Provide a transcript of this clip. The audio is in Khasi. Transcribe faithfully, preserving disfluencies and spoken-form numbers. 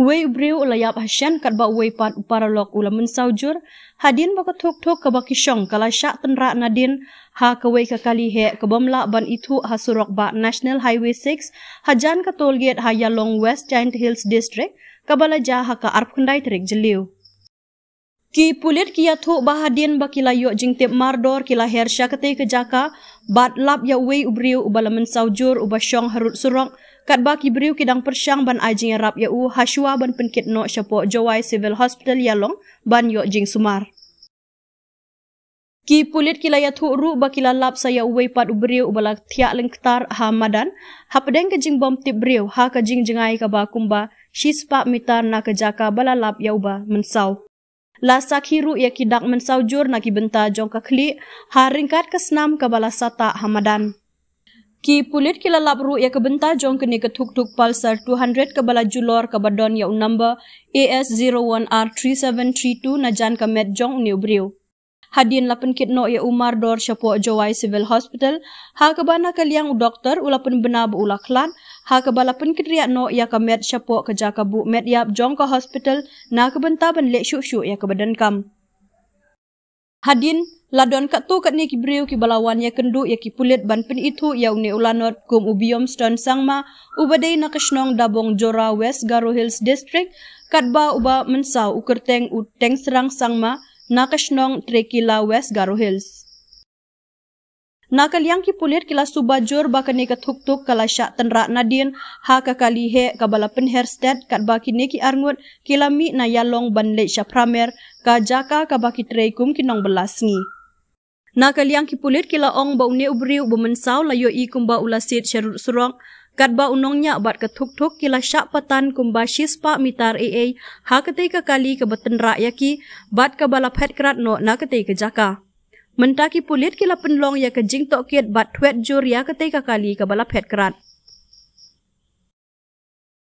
Uwei u briew u la ïap ha shen katba uwei pat u paralok u la mynsaw jur, hadien ba ka thuk thuk kaba ki shong ka la shah tynrah nadien ha kawei ka kali heh ka bym lah ban ithuh ha surok bah National Highway six, hajan ka toll gate ha Ïalong, West Jaintia Hills District, kaba la jia ha ka arphew khyndai tarik Jylliew. Ki pulit ki ïathuh ba hadien ba ki la ïoh jingtip mardor ki la her sha katei ka jaka bad lap ïa uwei u briew uba la mynsaw jur uba shong harud surok, katba ki briew ki dang pyrshang ban ai jingïarap ïa u hashwa ban pynkit noh shapoh Jowai Civil Hospital Ïalong ban ïoh jingsumar. Ki pulit ki la ïathuh ruh ba ki la lap sa ïa uwei pat u briew uba la thiah lyngktar ha madan hapdeng ka jingbym tip briew ha ka jingjngai kaba kumba shispah mitar na ka jaka ba la lap ïa uba mynsaw. La sakhi ruh ïa ki dak mynsaw jur na ki bynta jong ka khlieh ha ryngkat ka snam kaba la satah ha madan. Ki pulit ki la lap ruh ïa ka bynta jong kane ka thuk thuk Pulsar two hundred kaba la julor kaba don ïa u number A S zero one R three seven three two na jan ka met jong une u briew. Hadien la pynkit noh ïa u mardor shapoh Jowai Civil Hospital, ha kaba na ka liang u doktor u la pynbna ba u la khlad, ha kaba la pynkynriah noh ïa ka met shapoh ka jaka buh met ïap jong ka hospital na ka bynta ban leh shuh shuh ïa kaba donkam. Hadien la don katto katne ki briew kiba la wan ïakynduh ïa ki pulit ban pynithuh ïa une u lanot kum u Biomston Sangma, uba dei na ka shnong Dabong Jora, West Garo Hills District, katba uba mynsaw u kyrteng u Tengsrang Sangma, na ka shnong Trekila, West Garo Hills. Na ka liang ki pulit ki la suba jur ba kane ka thuk thuk ka la shah tynrah nadien ha ka kali heh kaba la pynher stet, katba kine ki arngut ki la mih na Ïalong ban leit sha Pramer, ka jaka kaba ki trei kum ki nongbylla sngi. Na ka liang ki pulit ki la ong ba une u briew uba mynsaw la ïohi kumba u la siat sharud surok, katba u nongñiah bad ka thuk thuk ki la shah patan kumba shispah mitar ei ei ha katei ka kali kaba tynrah ïa ki bad kaba la phet krat noh na katei ka jaka. Mynta ki pulit ki la pynlong ïa ka jingtohkit bad thwet jur ïa katei ka kali kaba la phet krat.